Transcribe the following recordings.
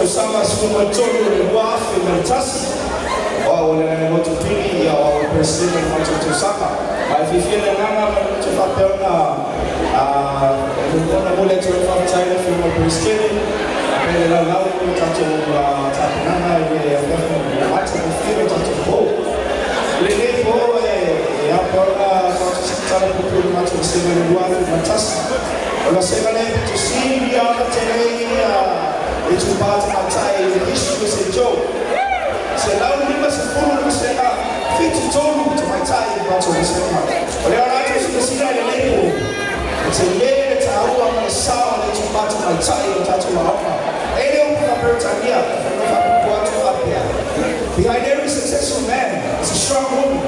tausaga 13 o le 2001. O au o le Lealailepule Pili, ia o au o le Peresetene o le matou tausaga. Ma e fiafia le agaga ma le loto faapea ona e momoli atu ai le faafetai i le Afioga i le Peresetene faapea le laulau o le tatou tapenaga i le afiafi matagofie o le tatou po. I lenei po e ao pea ona avatu se tala puupuu i le matou vasega i le 2001. O le vasega lea e pito sili lava ona tele le itupa tamaitai i le history o St. Joe. 150 le vasega, 73 tamaitai i le matou vasega. O lea o le a outou silasila i lenei po, e tele le taua ma le sao o le itupa tamaitai i le tatou aoga. E le upu faa-Peretania, e faapuupuu atu faapea: "Behind every successful man is a strong woman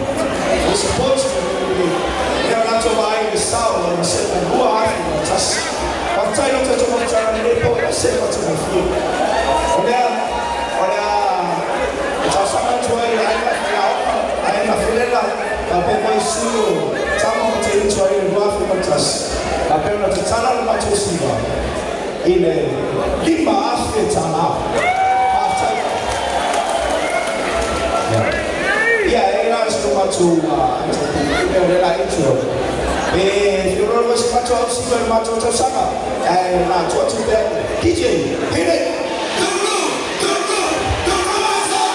who supports him in every day." Lea o latou vaai i le sao o le vasega 2001. Faafetai lo tatou mafutaga i lenei po e ese le matagofie. O lea e talosaga atu ai i aiga faiaoga, aiga felela, faapea foi sui o tama ma teine tuai o le 2001, faapea ona tatala le matou siva i le $5,000. Faafetai. Ia, e la se matou o le la intro. E fiororo foi se matou au siva i le matou tausaga. Ae la atu atu pea. DJ, hit it! Go, go, go, go, go, go!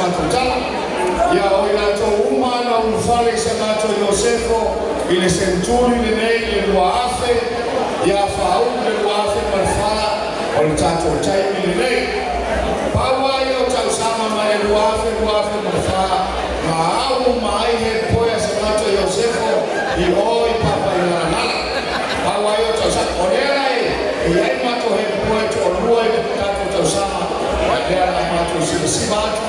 matou tala. Ia, o i latou uma na ulufale i sa matou Iosefo i le seneturi lenei i le 2000, ia faaulu le 2004, o le tatou taimi lenei. Pau lava ia o tausaga mai le 2000, 2004 na au uma ai head boy a sa matou Iosefo i o i Papailelalala. Pau lava ia o tausaga. O lea la e i ai matou head boy e toalua i le tatou tausaga, a o lea o le a matou sivasiva atu,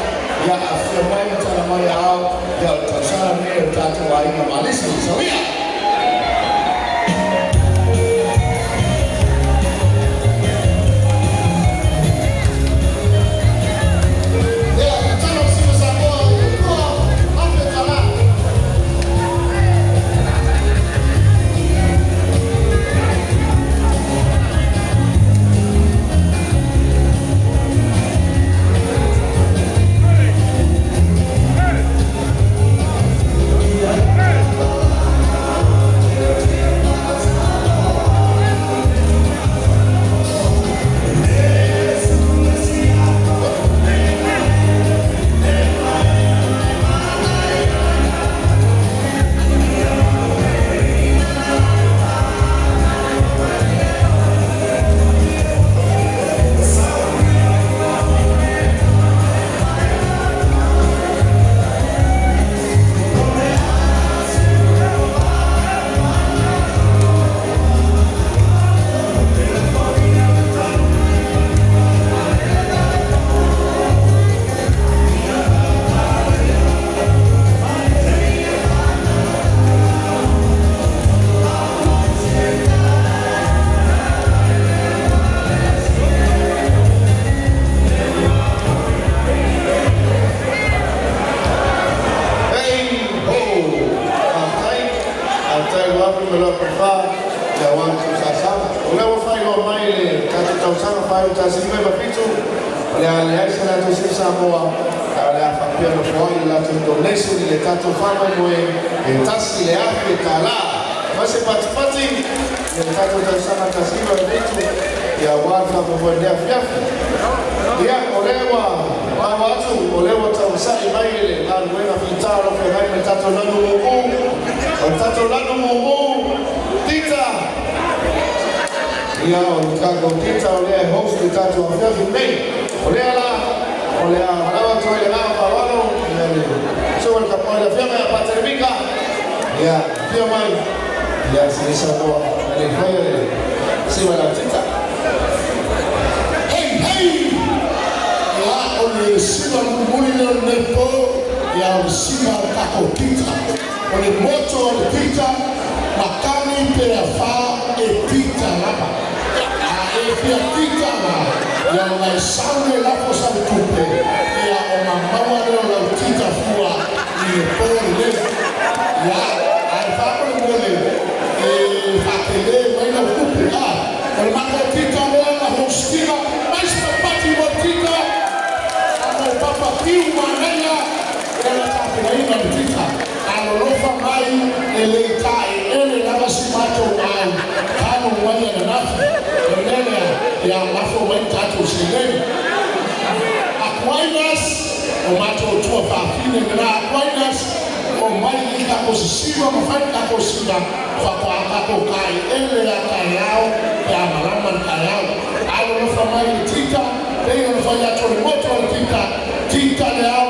ia afifio mai ma tala mai aao, ia o le tausaga lenei o le tatou aiga Malisi. Soia! Ia, tatalo siva Samoa i le $2,000. Hey ho! Faafetai, faafetai ua afe ma le afa ia aua le tausasaga. O lea ua faailoa mai le tatou tausaga faaiu 1997, o le a leai se latou sui Samoa, ae o le a faapea ona foai le latou donation i le tatou faamoemoe e $1,000. Ma se patipati i le tatou tausaga 1997 ia aua le faamoemoe i lenei afiafi. Ia, o lea ua maua atu, o lea ua taumasai mai le galuega fita o lo o feagai ma le tatou lanu mumu. O le tatou lanu mumu, Tita! Ia, o le tatou Tita o lea e host le tatou afiafi lenei. O lea la, o le a valaau atu ai le agaga faaaloalo, ia le susuga i le tapuai le afioga ia Patele Mika. Ia, afio mai, ia, se i saunoa, e le i faia le siva i lau Tita. Hei, hei! Ia, o le siva mulimuli lea o lenei po, ia o le siva a le tatou Tita. O le motto o le Tita, matagi pe afā e Tita lava. A e fia Tita la, ia ona e sau lea e lafo sau tupe, ia ona maua lea o lau Tita fua i le po lenei. Ia, ae faamolemole e faatele mai lau tupe. A, o le matou Tita lea na hostina, mai se patipati mo le Tita, a mo Papa Piu manaia e na tapenaina le Tita. Alolofa mai e le i taeele lava si matou au tanu mai ananafi. O le mea lea, ia lafo mai le tatou seleni. Aquinas, o matou tua faafine lena Aquinas, o mai i tatou sisiva ma fai tatou siva faatoa tatou taeele a taeao pe a malama le taeao. Alolofa mai i le Tita, pei ona fai atu o le motto a le Tita, Tita le ao.